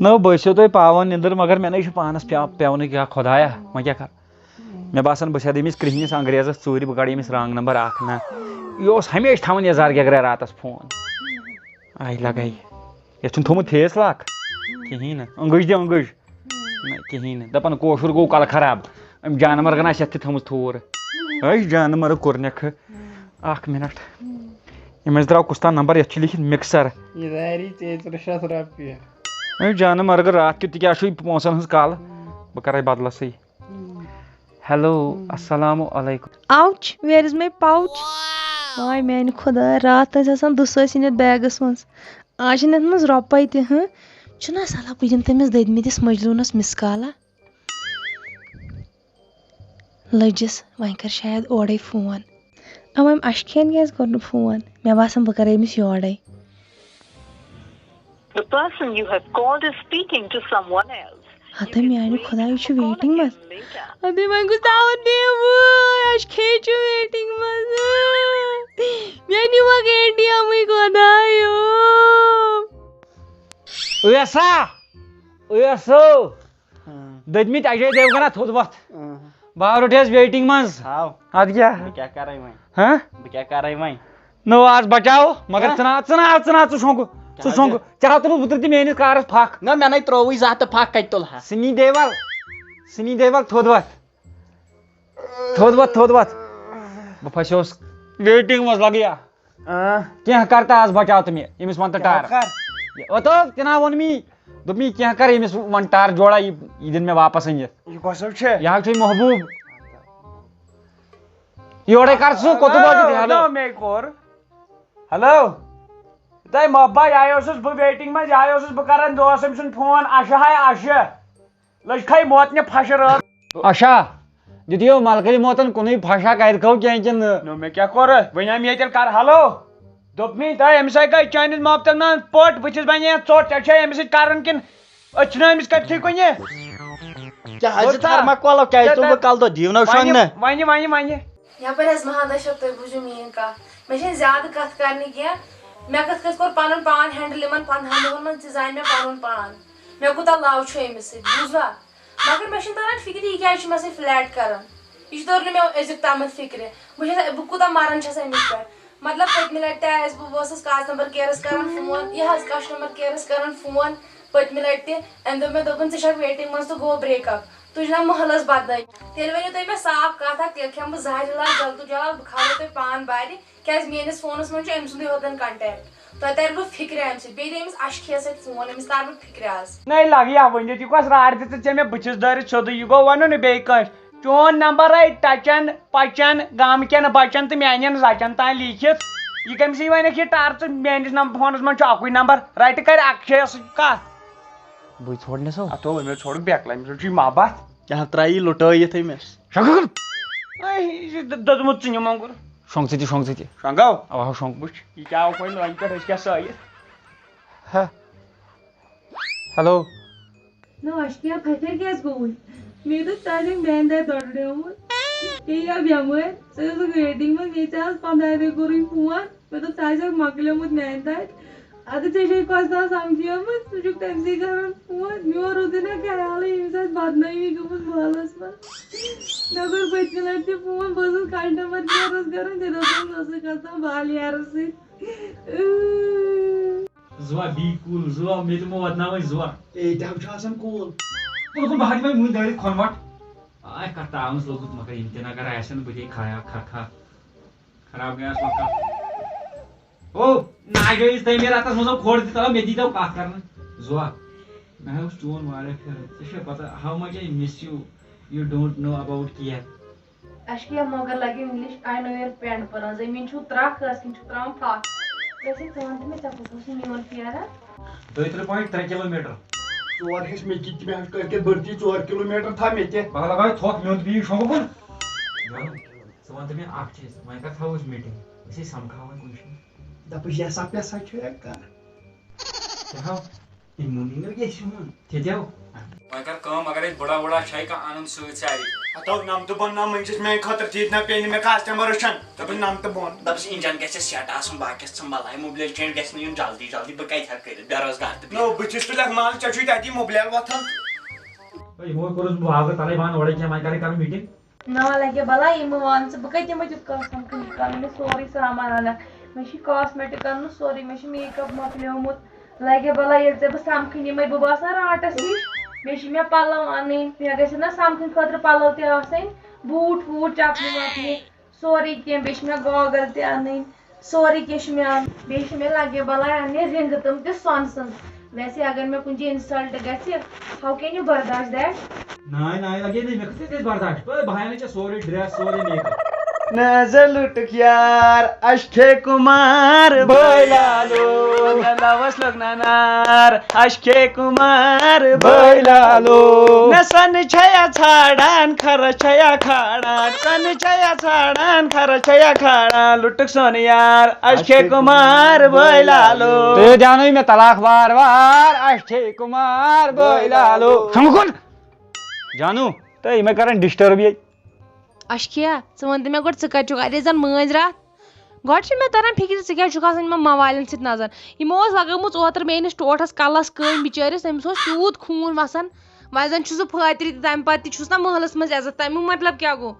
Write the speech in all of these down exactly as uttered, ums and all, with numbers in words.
نہ، بہٕ ٲسِو تُہۍ پاوان نِندٕر، مگر مےٚ نَے چھُ پانَس پٮ۪و-، پٮ۪ونٕے کیٛاہ خۄدایا، وۄنۍ کیٛاہ کَرٕ؟ مےٚ باسان، بہٕ چھُس أمِس کرٛہنِس انگریزَس ژوٗرِ، بہٕ کَڑٕ أمِس رانٛگ نمبر اَکھ۔ نہ، یہِ اوس ہمیشہِ تھاوان یَزار گٮ۪گرے راتَس فون۔ آے لَگَے۔ یَتھ چھُنہٕ تھوٚمُت فیس لاک کِہیٖنۍ نہٕ۔ أنٛگٕج دِ أنٛگٕج۔ نہ، کِہیٖنۍ نہٕ۔ دَپان، کٲشُر گوٚو کَلہٕ خراب۔ أمۍ جانوَرَن آسہِ یَتھ تہِ تھٲومٕژ تھوٗر۔ أے جانوَر کوٚرنَکھ۔ اَکھ مِنَٹ۔ ییٚمِس درٛاو کُس تام نمبر، یَتھ چھُ لیٖکھِتھ مِکسَر۔ یہِ داری ژےٚ ترٛےٚ ساس رۄپیہِ۔ ہے جانہٕ مرگہٕ، راتھ کیُتھ تہِ کیٛاہ چھُے پونٛسَن ہٕنٛز کَل؟ بہٕ کَرَے بدلَسٕے۔ ہیلو، السلام علیکم۔ Ouch, where is my pouch? واے میٛانہِ خۄداے، راتھ ٲسۍ آسان دُسٲسِن یَتھ بیگَس منٛز۔ آز چھِنہٕ یَتھ منٛز رۄپَے تہِ، ہٕنٛہ۔ چھُنہ صلاح، بہٕ دِمہٕ تٔمِس دٔدمٕتِس مٔجلوٗنَس مِس کالا۔ لٔجِس، وۄنۍ کَرِ شاید اورَے فون۔ اَوَے، اَمہِ اَشہِ کھٮ۪ن کیٛازِ کوٚر نہٕ فون؟ مےٚ باسان، بہٕ کَرٕ أمِس یورَے۔ The person you have called is speaking to someone else. You ہتہٕ can میٛانہِ reach خۄدایہِ، یہِ چھُ the call waiting again منٛز۔ Later. ہتہٕ وۄنۍ گوٚژھ تاوَن بیٚہوٕے، اَسہِ کھے چھُ waiting منٛز۔ مےٚ نِمَکھ اے ٹی ایمٕے خۄدایو۔ اویسا! اویسو! ہاں۔ دٔدمٕتۍ اجے دیوگنا تھوٚد وۄتھ۔ ہاں۔ بہٕ آو رٹھیس waiting منٛز۔ ہاو۔ اَدٕ کیٛاہ؟ بہٕ کیٛاہ کَرَے وۄنۍ؟ ہاں؟ بہٕ کیٛاہ کَرَے وۄنۍ؟ نو آز بچاو، مگر ہاں؟ ژٕ نہ، ژٕ نہ، ژٕ نہ، ژٕ شۄنٛگہٕ۔ ژٕ کیٛاہ شۄنٛگہٕ۔ حاجت؟ ژےٚ ہاو تُلُتھ بہٕ تہِ میٲنِس کارَس پھکھ۔ نہ، مےٚ نَے ترٛووُے زانٛہہ تہٕ پھکھ کَتہِ تُلہٕ ہا؟ سنی دیول، سنی دیول تھوٚد وۄتھ۔ تھوٚد وۄتھ، تھوٚد وۄتھ۔ بہٕ پھسیوس waiting منٛز، لگیا۔ آ۔ کینٛہہ کر تہٕ آز بچاو تہٕ مےٚ، ییٚمِس وَن تہٕ کیٛاہ ٹار۔ کر؟ او تو، تہِ نا ووٚن مےٚ، دوٚپ مےٚ، کینٛہہ کر، ییٚمِس وَن ٹار جوڑا، یہِ، یہِ دِن مےٚ واپس أنِتھ۔ یہِ کۄس حظ چھےٚ؟ یہِ حظ چھُے محبوٗب۔ یورے کر ژٕ، کوٚت ہیلو، وٲتِتھ؟ ہیلو۔ ہیلو، مے کوٚر۔ ہیلو۔ تۄہہِ محبا، یہِ اوسُس بہٕ waiting منٛز، یہِ اوسُس بہٕ کران، دوس أمۍ سُنٛد فون، اَشہٕ ہاے اَشہٕ۔ لٔج کھے موتنہِ پھشہِ رٲژ۔ اچھا، دیُت یہِ ملکہٕ موتن کُنُے پھشا، کرِ کھو کینٛہہ کِنہٕ نہٕ؟ نو، مےٚ کیٛاہ کوٚر؟ وۄنۍ آو مےٚ تیٚلہِ کر ہیلو۔ دوٚپ مےٚ، تۄہہِ أمِس سۭتۍ گٔے چٲنِس محبتس منٛز پوٚٹ، بہٕ چھُس وۄنۍ یہِ ژوٚٹ، ژےٚ چھےٚ أمِس سۭتۍ کرُن کِنہٕ أسۍ چھِنہٕ أمِس کٔرتھٕے کُنہِ؟ کیٛاہ حظ چھِ تھرماکولا؟ کیٛازِ تُل بہٕ کلہٕ دۄد؟ دِیِو نہ وۄنۍ، شۄنٛگنہٕ۔ وۄنۍ، وۄنۍ، وۄنۍ۔ یپٲرۍ حظ مہندا چھو، تُہۍ بوٗزِو میٛٲنۍ کتھ۔ مےٚ چھَنہٕ زیادٕ کتھ کرنہِ کینٛہہ۔ مےٚ کتھ کتھ کوٚر پنُن پان handle یِمن پندہن دۄہن منٛز، تہِ زانہِ مےٚ پنُن پان۔ مےٚ کوٗتاہ love چھُ أمِس سۭتۍ، بوٗزوا؟ مگر مےٚ چھُنہٕ تران فِکرِ، یہِ کیٛازِ چھُ مےٚ سۭتۍ flirt کران۔ یہِ چھُ توٚر نہٕ مےٚ أزیُک تامَتھ فِکرِ۔ بہٕ چھَس، بہٕ کوٗتاہ مران چھَس أمِس پٮ۪ٹھ۔ مطلب، پٔتمہِ لٹہِ تہِ آیَس بہٕ، بہٕ ٲسٕس customer careس کران فون، یہِ حظ customer careس کران فون پٔتمہِ لٹہِ تہِ۔ أمۍ دوٚپ مےٚ، دوٚپُن، "ژٕ چھَکھ waiting منٛز تہٕ گوٚو break up، تُہۍ چھِو نہ محلَس بدنٲوِتھ۔" تیٚلہِ ؤنِو تُہۍ مےٚ صاف کَتھ اَکھ، تیٚلہِ کھٮ۪مہٕ بہٕ زہرِ لال جلدٕ جلال، بہٕ کھالو تۄہہِ پان بارِ، کیٛازِ میٛٲنِس فونَس منٛز چھُ أمۍ سُنٛدُے یوتَن contact۔ تۄہہِ تَرِ وۄنۍ فِکرِ اَمہِ سۭتۍ، بیٚیہِ دِ أمِس اَشکھیَس سۭتۍ فون، أمِس تَرِ وۄنۍ فِکرِ آز۔ نَے لَگہٕ یا ؤنِتھ، یہِ کۄس راڈ دِژٕتھ ژےٚ مےٚ بٕتھِس دٲرِتھ سیوٚدُے؟ یہِ گوٚو وَنُن نہٕ بیٚیہِ کٲنٛسہِ۔ چون نمبر آے ٹچن پچن گامہٕ کٮ۪ن بچن تہٕ میانٮ۪ن زچن تام لیٖکھِتھ۔ یہِ کٔمۍ سٕے وَنٮ۪کھ یہِ ٹارژٕ؟ میٲنِس نم-، فونس منٛز چھُ اکُے نمبر، رٹہِ کرِ اکشیس سۭتۍ کتھ۔ بٕے ژھوڑ نہ سو۔ اتھ ہو أمۍ ژھوڑ بیکلا، أمِس چھُ یہِ محبت۔ کیٛاہ ترٛایی لُٹٲیِتھ أمِس؟ شۄنٛگ۔ اے، یہِ چھُ د-، دوٚدمُت ژٕ نِمونٛگر۔ شۄنٛگ ژٕ تہِ، شۄنٛگ ژٕ تہِ۔ شۄنٛگو؟ اوا، شۄنٛگ۔ وٕچھ، یہِ کیٛاہ آو وۄنۍ لٲنہِ پٮ۪ٹھ، أسۍ کیٛاہ سٲیِتھ؟ ہہ۔ ہیلو۔ نہ، وۄنۍ چھِ کینٛہہ پھَتھر کیٛازِ گوٚوُے؟ مےٚ دوٚپ، تۄہہِ چھُو میٛانہِ دادِ دۄدریومُت۔ یے یا بٮ۪مٲرۍ، سۄ ٲسٕکھ waiting منٛز، ییٚتہِ آز پنٛداہہِ دۄہہِ کوٚرُے فون۔ مےٚ دوٚپ، ژٕ آسٮ۪کھ مۄکلیومُت میٛانہِ دادِ۔ اَدٕ ژےٚ چھے کۄس دَہ سَمکھیمٕژ، ژٕ چھُکھ تٔمۍ سٕے کَران فون۔ میون روٗدُے نہ خیالٕے، ییٚمِس آسہِ بدنٲمی گٔمٕژ محلَس منٛز۔ مےٚ کوٚر پٔتمہِ لَٹہِ تہِ فون، بہٕ ٲسٕس customer careس کَران، تیٚلہِ اوس سُہ ٲسٕکھ اَژان بالہِ یارَس سۭتۍ۔ زُوا، be cool، زُوا، مےٚ تہِ مہ واتناوَے زُوا۔ اے، تہِ حظ چھُ آسان cool۔ بِلکُل، بہٕ ہاوٕ وۄنۍ وُنہِ دٲرِتھ کھۄنہٕ وَٹ۔ آے، کَتھ تاونَس لوٚگُت، مگر یِم تہِ نہ اگر آسن، بہٕ دِیہِ خراب، خر، خر۔ خراب گٔے اَتھ وقت۔ او، نہ گٔیِس تَمہِ راتَس منٛز کھوڑ تہِ تَلہٕ، مےٚ دیٖتو کَتھ کَرنہٕ۔ زُوا، مےٚ حظ وُچھ چون واریاہ پھِرٕ۔ ژےٚ چھےٚ پَتہ، how much I miss you, you don't know about care۔ اَسہِ کیٛاہ مۄغل لَگہِ English، I know your pant پَران۔ زٔمیٖن چھُو ترٛکھ، ٲس کِنۍ چھُو ترٛاوان پھَکھ؟ ویسے ژٕ وَن تہٕ مےٚ، ژےٚ کوٚت اوسُے میون پھیران؟ دۄیہِ تٕرٛہ point ترٛےٚ کِلوٗ میٖٹر۔ ژور ہیٚچھ مےٚ کِتھ تہِ، مےٚ ہیٚچھ کٔرۍ کِتھ بٔرتی ژور کِلوٗ میٖٹر تھاو مےٚ تہِ۔ بہٕ لَگاوے تھۄکھ، میون تہِ پیٚیہِ شۄنٛگُن۔ جانو، ژٕ وَن تہٕ مےٚ اَکھ چیٖز، وۄنۍ کَر تھاوو أسۍ meeting؟ أسۍ ہے سَمکھاو وۄنۍ کُنہِ جایہِ۔ دَپُس، یہِ ہسا پیسہ چھُ ہٮ۪کان۔ کیٛاہ ہاو؟ یِمو نی نہٕ یہِ سیُن، تہِ دِیو۔ وۄنۍ کر کٲم، اگر اَسہِ بٕڑا وٕڑا چھے کانٛہہ اَنُن سۭتۍ سارِ۔ ہتو نمتہٕ بۄن نہ مٔنٛزِس میٛانہِ خٲطرٕ تیٖتۍ نہ پیٚیہِ نہٕ مےٚ کاسٹمرس چھَن۔ دَپُن نمتہٕ بۄن۔ دَپُس اِنجن گژھِ سٮ۪ٹ آسُن، باقیَس ژھٕن بلاے، موبلیل چینج گژھِ نہٕ یُن جلدی جلدی، بہٕ کَتہِ ہٮ۪کہٕ کٔرِتھ، بے روزگار تہٕ بیٚیہِ۔ نو، بہٕ چھُس تُلکھ مال، ژےٚ چھُے تَتی موبلیل وۄتھان۔ ہے، یِمو کوٚرُس بہٕ واگہٕ تَلَے بنٛد، اورَے کینٛہہ، وۄنۍ کَرَے کَرٕنۍ میٖٹِنٛگ۔ نا لگے بلا یِمہٕ وان ژٕ، بہٕ کتہِ دِمے تیُتھ کانٛہہ سمکھٕنۍ، یہِ کَرُن مےٚ سورُے سامان اَنکھ، مےٚ چھُ کاسمیٹک اَنُن سورُے، مےٚ چھُ میک اپ مۄکلیومُت۔ لگے بلا ییٚلہِ ژےٚ بہٕ سمکھٕنۍ یِمے، بہٕ باسان رانٛٹس ہِش۔ بیٚیہِ چھِ مےٚ پلو اَنٕنۍ، مےٚ گژھِ نا سمکھٕنۍ خٲطرٕ پلو تہِ آسٕنۍ، بوٗٹ ووٗٹ، چپنہِ وپنہِ، سورُے کینٛہہ۔ بیٚیہِ چھِ مےٚ گاگل تہِ اَنٕنۍ۔ سورُے کینٛہہ چھُ مےٚ اَنُن۔ بیٚیہِ چھِ مےٚ لگے بلاے اَننہِ رِنٛگہٕ تِم تہِ سۄنہٕ سٕنٛز۔ ویسے اگر مےٚ کُنہِ جایہِ insult گژھِ، how can you برداش that؟ ناے، ناے، لگے نہٕ، مےٚ کتھ کٔرِتھ برداش؟ بہٕ، بہٕ ہاونے ژےٚ سورُے dress، سورُے make up۔ نظر لُٹُک یار، اَسہِ کھے کُمار بٲے لالو۔ نہ لوس لوٚگ نہ نار، اَسہِ کھے کُمار بٲے لالو۔ نہ سۄنہٕ چھیا ژھانڈان، خرٕچ چھیا کھالان، سۄنہٕ چھیا ژھانڈان، خرٕچ چھیا کھالان، لُٹُک سۄنہٕ یار، اَسہِ کھے کُمار بٲے لالو۔ تُہۍ دیاونٲیِو مےٚ طلاق وار وار، اَسہِ کھے کُمار بٲے لالو۔ شۄنٛگُن۔ جانو، تہٕ یِمے کران disturb ییٚتہِ۔ اشکیا، ژٕ وَن تہٕ مےٚ گۄڈٕ، ژٕ کَتہِ چھُکھ اَتہِ زَن مٲنٛزۍ راتھ؟ گۄڈٕ چھُنہٕ مےٚ تران فِکرِ، ژٕ کیٛازِ چھُکھ آسان یِمَن موالٮ۪ن سۭتۍ نَژان؟ یِمو ٲس لگٲومٕژ اوترٕ میٛٲنِس ٹوٹھَس کَلَس کٔنۍ بِچٲرِس، أمِس اوس تیوٗت خوٗن وَسان، وۄنۍ زَن چھُ سُہ فٲطرِ تہِ، تَمہِ پَتہٕ تہِ چھُس نہ مٲلَس منٛز عزت، تَمیُک مطلب کیٛاہ گوٚو؟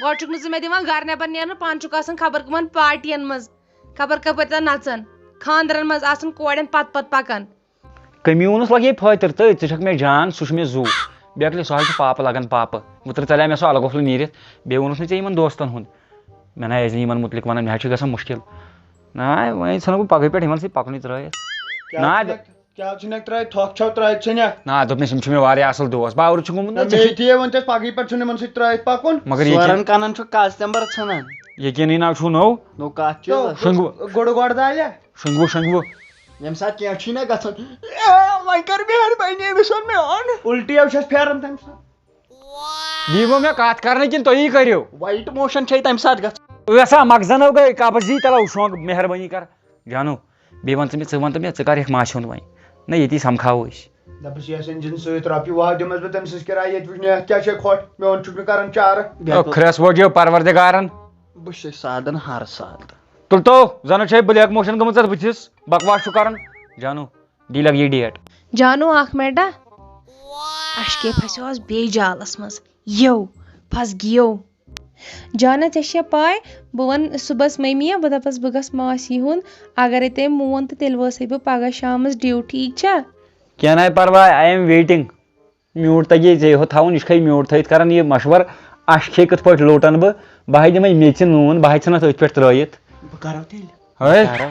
گۄڈٕ چھُکھ نہٕ ژٕ مےٚ دِوان گَرٕ نٮ۪بَر نیرنہٕ، پانہٕ چھُکھ آسان خبر کٕمَن پارٹِیَن منٛز، خبر کَپٲرۍ تام نَژان، خانٛدرَن منٛز آسان کورٮ۪ن پَتہٕ پَتہٕ پَکان۔ کٔمی ووٚنُس لگے فٲطر تہٕ ژٕ چھکھ مےٚ جان، سُہ چھُ مےٚ زُو۔ بیکلہِ سُہ حظ چھُ پاپہٕ لگان پاپہٕ۔ اوترٕ ژَلیو مےٚ سُہ الہٕ گۄپھلہٕ نیٖرِتھ، بیٚیہِ ووٚنُس نہٕ ژےٚ یِمن دوستن ہُنٛد۔ مےٚ نہ ٲسۍ نہٕ یِمن مُتعلق وَنان، مےٚ حظ چھُ گژھان مُشکِل۔ نہ، وۄنۍ ژھٕنو بہٕ پگہٕے پٮ۪ٹھ یِمن سۭتۍ پَکنُے ترٲیِتھ۔ کیٛاہ نہ، چھُ مےٚ، کیٛاہ چھُ مےٚ ترٲیِتھ؟ تھۄکھ چھَو ترٲیِتھ ژٕ مےٚ؟ نہ، دوٚپمَس یِم چھِ مےٚ واریاہ اَصٕل دوس، باورٕ چھُکھ گوٚمُت نہ، مےٚ ژےٚ مے چھُے۔ تہِ ووٚن تَس پگہٕے پٮ۪ٹھ چھُنہٕ یِمن سۭتۍ ترٲیِتھ پَکُن۔ مگر ییٚکیٛاہ، ژورَن کَنَن چھُ کاسٹمر ژھٕنان۔ ییٚکیٛاہ ناو چھُو نوٚو۔ نوٚو کَتھ چھُ؟ شۄنٛگوٕ۔ گُڈٕ گۄڈٕ دالیا۔ شۄنٛگوٕ، شۄنٛگوٕ۔ ییٚمہِ ساتہٕ کینٛہہ چھُے نہ گژھان، اے، وۄنۍ کر مہربٲنی أمِس وَن مےٚ اَن۔ اُلٹی حظ چھَس پھیران تَمہِ ساتہٕ۔ بیٚیہِ گوٚو مےٚ کَتھ کَرنہٕ کِنہٕ تُہی کٔرِو؟ وایٹ موشن چھے تَمہِ ساتہٕ گژھان۔ ویسا مۄکھ زَنو گٔے قبضی، تَلو شۄنٛگ، مہربٲنی کر۔ جانو، بیٚیہِ وَن ژٕ مےٚ، ژٕ وَن تہٕ مےٚ، ژٕ کر یَکھ ماسہِ ہُنٛد وۄنۍ؟ نہ، ییٚتی سَمکھاوو أسۍ۔ دَپُس یَس أنۍ زِن سۭتۍ رۄپیہِ، وَہہ دِمَس بہٕ تٔمۍ سٕنٛز کِراے، ییٚتہِ وٕچھ نہٕ یَتھ کیٛاہ چھے کھۄٹھ، میون چھُکھ نہٕ کَران چارٕ۔ او خرٛٮ۪س ووٚٹ یہِ پروردگارن۔ بہٕ چھُسے سادن ہر ساتہٕ۔ تُل تو، زنہٕ چھے بلیک موشن گٔمٕژ اتھ بٕتھِس، بکواس چھُ کران۔ جانو، دی لگ یہِ ڈیٹ۔ جانو، اکھ منٹ ہا۔ اشکے پھسیوس بیٚیہِ جالس منٛز۔ یو، پھس گیو۔ جانا، ژےٚ چھےٚ پاے، بہٕ ونہٕ صُبحس ممی، بہٕ دپس بہٕ گژھٕ ماسی ہُنٛد۔ اگرے تٔمۍ مون تہٕ تیٚلہِ وٲژٕے بہٕ پگاہ شامس ڈیوٗ، ٹھیٖک چھا؟ کینٛہہ نہ پرواے، I am waiting۔ میوٗٹ تگی ژےٚ یوت تھاوُن، یہِ چھُکھے میوٗٹ تھٲیِتھ کران یہِ مشور، اَسہِ کھے کِتھ پٲٹھۍ لوٗٹن بہٕ؟ بہٕ ہاے دِمے میٚژِ نوٗن، بہٕ ہاے ژھٕنتھ أتھۍ پٮ۪ٹھ ترٲیِتھ۔ بہٕ کرو تیٚلہِ۔ ہے، بہٕ کرو۔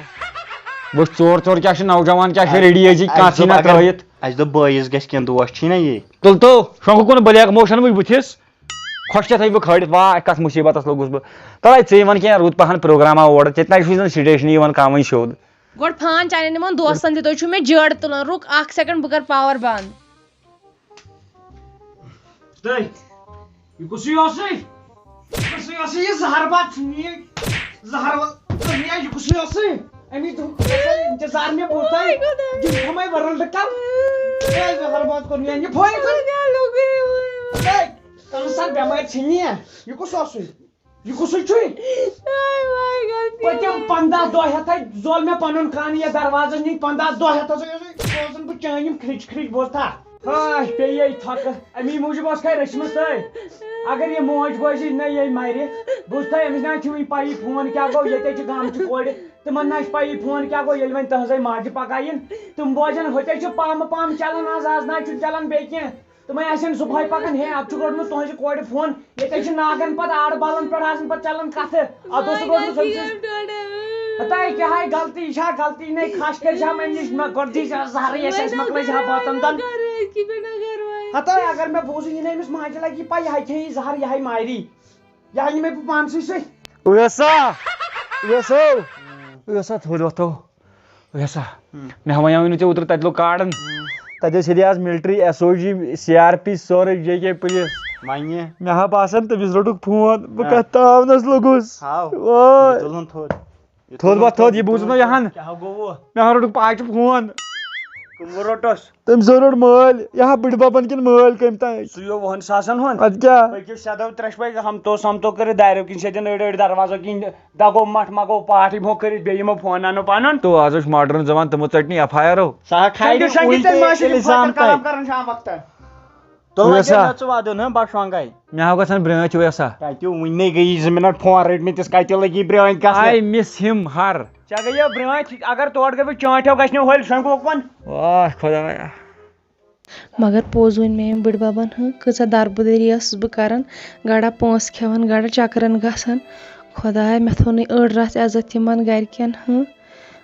وٕچھ ژور ژور کیٛاہ چھِ، نوجوان کیٛاہ چھِ اَسہِ، ریڈی أزِکۍ اَسہِ کانٛہہ ژھٕے دوٚپ نہ اگر، ترٲیِتھ۔ اَسہِ دوٚپ بٲیِس گژھِ کینٛہہ دوس چھی نہ یہِ۔ تُل تو، شۄنٛگہٕ کُن بلیک موشن وٕچھ بٕتھِس، خۄش کیٛاہ تھٲے بہٕ کھٲلِتھ، واے کَتھ مُصیٖبتس لوٚگُس بہٕ۔ تَلے ژٕے وَن کینٛہہ رُت پہن پروگراما اورٕ، ژےٚ تہِ نہ چھُے زن سٹیشنٕے یِوان کانٛہہ وۄنۍ سیوٚد۔ گۄڈٕ پھان چانٮ۪ن یِمن دوستن دِتو چھُ مےٚ جیڈ تُلان، رُک اکھ سیکنڈ بہٕ کرٕ پاور بند۔ تہٕ یہِ کُسٕے اوسُے؟ یہِ کُسٕے اوسُے یہِ زہر باد ژھٕنہِ یہِ؟ زہر باد ژھٕنہِ یہِ کُسٕے اوسُے؟ اَمی دوٚپ، انتظار مےٚ بوٗزتھا؟ Oh my God۔ یہِ تھوٚمے ورلڈ کپ۔ ہے، زہر باد کوٚر مےٚ یہِ فون کوٚر۔ ہے، کانٛہہ سا بٮ۪مٲرۍ ژھٕنہِ یہِ؟ یہِ کُس اوسُے؟ یہِ کُسُے چھُے؟ Oh my God۔ پٔتِم پنٛداہ دۄہ ہٮ۪تھے زول مےٚ پنُن خانہٕ یتھ دروازس نِش، پنٛداہ دۄہ ہٮ۪تھ ہسا سوزُن بہٕ چٲنۍ یِم کھرِچ کھرِچ بوزتھا؟ ہاش، پیٚیہِ یہِ تھۄکہٕ۔ امی موٗجوٗب ٲس کھے رٔچھمٕژ تٔے۔ اگر یہِ موج بوزِ نہ یہِ مرِ، بوزتھا أمِس نہ چھُ وٕنہِ پَیی فون کیٛاہ گوٚو، ییٚتہِ چھِ گامچہِ کورِ، تِمن نہ چھِ پَیی فون کیٛاہ گوٚو، ییٚلہِ وۄنۍ تٕہٕنٛزے ماجہِ پکایِن، تِم بوزن ہوٚتے چھُ پامہٕ پامہٕ چلان آز، آز نہ چھُ چلان بیٚیہِ کینٛہہ۔ تِمے آسن صُبحٲے پکان، ہے، اتھ چھُ روٚٹمُت تُہنٛزِ کورِ فون۔ ییٚتہِ چھِ ناگن پتہٕ آڑٕ بالن پٮ۪ٹھ آسان پتہٕ چلان کتھٕ۔ اتھ اوس نہٕ روٚٹمُت أمۍ سٕنٛز۔ ہتا، یہِ کیٛاہ ہاے غلطی، یہِ چھا غلطی؟ نے، خاش کٔرۍ زِ ہا مےٚ نِش، مہ گۄڈٕ دی زِ ہا زہرٕے اَسہِ، اَسہِ مۄکلٲے زِ ہا باتن دن۔ ہتا، اگر مےٚ بوٗزُے یہِ نہٕ أمِس ماجہِ لگہِ یہِ پَے، یہِ ہا کھیٚیہِ یہِ زہر، یہِ ہاے مارِ۔ یہِ ہا نہِ مےٚ پانسٕے سۭتۍ۔ اویسا، اویسو، اویسا، تھوٚد وۄتھو۔ ویسا، ہم۔ مےٚ ہا وَنیٛاوٕے نہٕ ژےٚ اوترٕ تَتہِ لوٚگ کارڈن۔ ہم۔ تَتہِ ٲسۍ ہیٚرِ آز ملٹری، ایس او جی، سی آر پی، سورُے جے کے پُلیٖس۔ وَنہِ؟ مےٚ ہا باسان تٔمِس روٚٹُکھ فون، بہٕ ہاں۔ کَتھ تاونَس لوٚگُس۔ ہاو۔ وٲے۔ یہِ تُلُن تھوٚد۔ یہِ تھوٚد تُلُن بَتھ تھوٚد، یہِ بوٗز مےٚ یِہَن۔ کیٛاہ گوٚوُ؟ مےٚ ہا روٚٹُکھ پاچہِ فون۔ کٕمو روٚٹس؟ تٔمۍ زن روٚٹ مٲلۍ، یہِ ہا بٕڈببن کِنۍ مٲلۍ کٔمۍ تام۔ سُہ یو وُہن ساسن ہُنٛد۔ اَدٕ کیٛاہ؟ پٔکِو سیدو ترٛٮ۪شوَے، ہمتو سمتو کٔرِتھ داریو کِنۍ سیدٮ۪ن أڑۍ أڑۍ دروازو کِنۍ دگو مٹھ مگو پاٹھ یِمو کٔرِتھ بیٚیہِ یِمو فون انو پنُن۔ تو آز چھُ ماڈرن زمان، تِمو ژٹنہِ ایف آی آر۔ سا کھایہِ سنگی تیٚلہِ سنگی ماشی الزام فون تام۔ کران شام وقتہٕ۔ تو وۄنۍ ویسا۔ کیٛاہ مےٚ ژٕ وَدُن ہہ بَٹہٕ شۄنٛگَے؟ مےٚ ہا گژھن برٛٲنٛٹھۍ ویسا۔ کَتہِ وٕنہِ نے گٔیی زٕ مِنٹ فون رٔٹمٕتۍ تِس کَتہِ لٔگی برٛٲنٛٹھۍ گژھنہِ؟ I miss him ہر۔ ژےٚ گٔیو برٛونٛٹھ، اگر تورٕ گٔے بہٕ چٲنٛٹھیو گژھِ نہٕ ہۄلۍ شۄنٛگوکھ وۄنۍ۔ واہ خۄدایا۔ مگر پوٚز ؤنۍ مےٚ أمۍ بٕڈببن ہٕنٛز کۭژاہ دربٕدٔری ٲسٕس بہٕ کران، گڑا پونٛسہٕ کھٮ۪وان، گڑا چکرن گژھان۔ خۄدایا، مےٚ تھوٚو نہٕ أڑ رژھ عزت یِمن گرِکٮ۪ن ہٕنٛز۔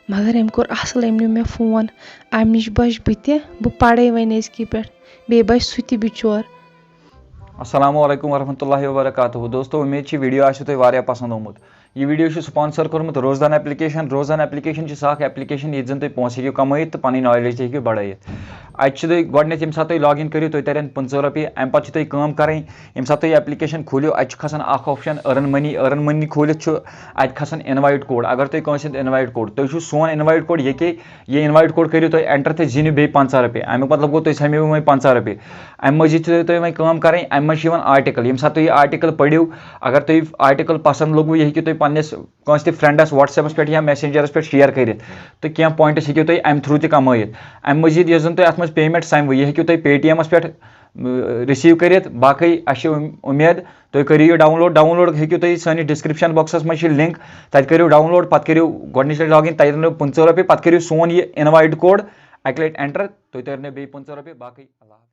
مگر أمۍ کوٚر اصل، أمۍ نیوٗ مےٚ فون، امہِ نِش بچہِ بہٕ تہِ، بہٕ پرے وۄنۍ أزکی پٮ۪ٹھ، بیٚیہِ بچہِ سُہ تہِ بچور۔ السلام علیکم ورحمۃ اللہ وبرکاتہ۔ دوستو، امید چھِ ویڈیو آسہِ تۄہہِ واریاہ پسند آمُت۔ یہِ ویڈیو چھُ sponsor کوٚرمُت روزدان ایپلیکیشن۔ روزدان ایپلیکیشن چھِ سۄ اکھ ایپلیکیشن ییٚتہِ زن تُہۍ پونٛسہٕ ہیٚکِو کمٲیِتھ تہٕ پنٕنۍ نالیج تہِ ہیٚکِو بڑٲیِتھ۔ اتہِ چھِ تُہۍ گۄڈٕنیتھ ییٚمہِ ساتہٕ تُہۍ لاگ اِن کٔرِو، تُہۍ ترن پٕنٛژٕہ رۄپیہِ۔ امہِ پتہٕ چھِ تُہۍ کٲم کرٕنۍ، ییٚمہِ ساتہٕ تُہۍ یہِ ایپلیکیشن کھوٗلِو، اتہِ چھُ کھسان اکھ option earn money۔ Earn money کھوٗلِتھ چھُ اتہِ کھسان انوایٹ کوڈ۔ اگر تُہۍ کٲنٛسہِ ہُنٛد انوایٹ کوڈ، تُہۍ چھُو سون انوایٹ کوڈ ییٚکے، یہِ انوایٹ کوڈ کٔرِو تُہۍ اینٹر تہٕ زیٖنِو بیٚیہِ پنٛژاہ رۄپیہِ۔ امیُک مطلب گوٚو، تُہۍ ژھٮ۪نیو وۄنۍ پنٛژاہ رۄپیہِ۔ امہِ مٔزیٖد چھِ تۄہہِ وۄنۍ کٲم کرٕنۍ، امہِ منٛز چھِ یِوان آرٹیکل۔ ییٚمہِ ساتہٕ تُہۍ یہِ آرٹیکل پٔرِو، اگر تۄہہِ آرٹیکل پسند لوٚگوُ، یہِ ہیٚکِو تُہۍ پننِس کٲنٛسہِ تہِ فرینڈس WhatsApp-س پٮ۪ٹھ یا Messenger-س پٮ۪ٹھ شیئر کٔرِتھ تہٕ کینٛہہ پوینٹس ہیٚکِو تُہۍ امہِ تھروٗ تہِ کمٲیِتھ۔ امہِ مٔزیٖد یۄس زن تۄہہِ اتھ منٛز پیمنٹ سمہِ، یہِ ہیٚکِو تُہۍ پے ٹی ایمس پٮ۪ٹھ رسیو کٔرِتھ۔ باقٕے اسہِ چھِ اُم- اُمید تُہۍ کٔرِو یہِ ڈاؤن لوڈ۔ ڈاؤن لوڈ ہیٚکِو تُہۍ سٲنِس ڈسکرپشن باکسس منٛز چھِ لنک، تتہِ کٔرِو ڈاؤن لوڈ، پتہٕ کٔرِو گۄڈٕنِچ لٹہِ لاگ اِن، تتہِ رٔٹِو پٕنٛژٕہ رۄپیہِ، پتہٕ کٔرِو سون یہِ انوایٹ کوڈ اکہِ لٹہِ اینٹر، تُہۍ ترنو بیٚیہِ پٕنٛژٕہ رۄپیہِ۔ باقٕے اللہ حافظ۔